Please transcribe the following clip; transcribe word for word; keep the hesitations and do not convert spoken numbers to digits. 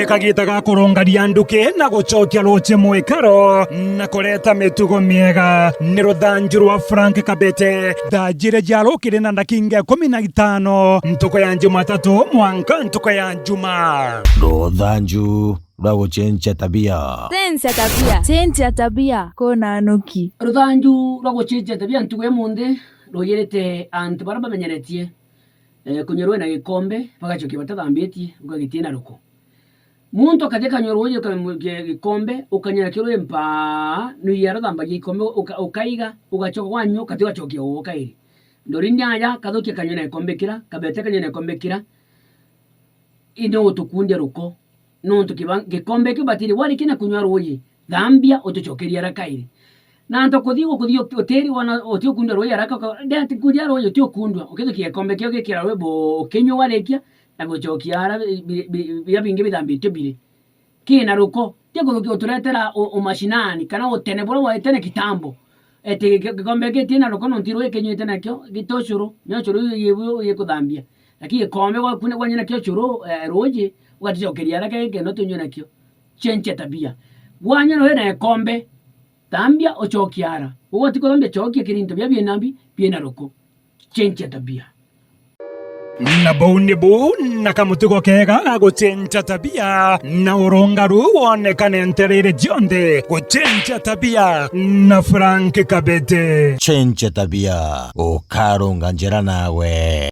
Kagiita ga kurungania nduki na gucokia ruuji mwikaro na kureta mitugo miega ni ruthanju rwa Frank Kabete. Thaa jiiri cia rukiri na ndakinga ikumi na itano, ntuku ya Jumatatu mwanka ntuku ya Juma. Ruthanju rwa gucenjia tabia. Cenjia tabia. Cenjia tabia. Kuna nuki. Ruthanju rwa gucenjia tabia ntuku ya munthi ruyirite antu baria bamenyeretie, eh, kunyua ruuji na gikombe, bagacokia batathambitie, ugagitie na ruko. Muntu akathi kanyua ruuji uka-, gi-, gikombe, ukanyua nakio ruuji mpaa, nuia ruthambagia gikombe, uka-, ukaiga, ugacoka wanyua, ukathi ugacokia uguo kairi. Ndori ndiaja, kathukia kanyua na gikombe kira, Kabete kanyua na gikombe kira, indi ugutukundia ruko. Nontu kiba-, gikombe kiu batiri, warikia na kunyua ruuji, thambia, utucokerie ara kairi. Na antu kuthi gukuthi utiri wona uti ukundua ruuji araka, uka-, ndeati kundia ruuji uti ukundua, ukithukia gikombe kiu gikira ruuji bo, ukinyua warikia, na gucokia ara bi-, bi-, bi-, biria bingi bithambitue biri. Kina ruko, ti kuthukia uturetera u-, umashinani, kana utene buria bwaitene kitambo. Eti gi-, gikombe giti na ruko nontu ruuji kinyuite nakio, giti ucuru, ni ucuru uyu uyu gikuthambia. Lakini gikombe gwaku ni gwanyua nakio ucuru, eh, ruuji, ugaticokeria araka gikenda utinyue nakio. Cenjia tabia. Gwanyua ruuji na gikombe, thambia, ucokia ara. Ugwe ti kuthambia, cokia kiri into biria biina mbi, biina ruko. Cenjia tabia. Na buu nibu na kamutugo keega ga gucenjia tabia, na urungaru wonekane ntereere cionthe. Gucenjia tabia na Frank Kabete. Cenjia tabia, ukarunga njira nawe.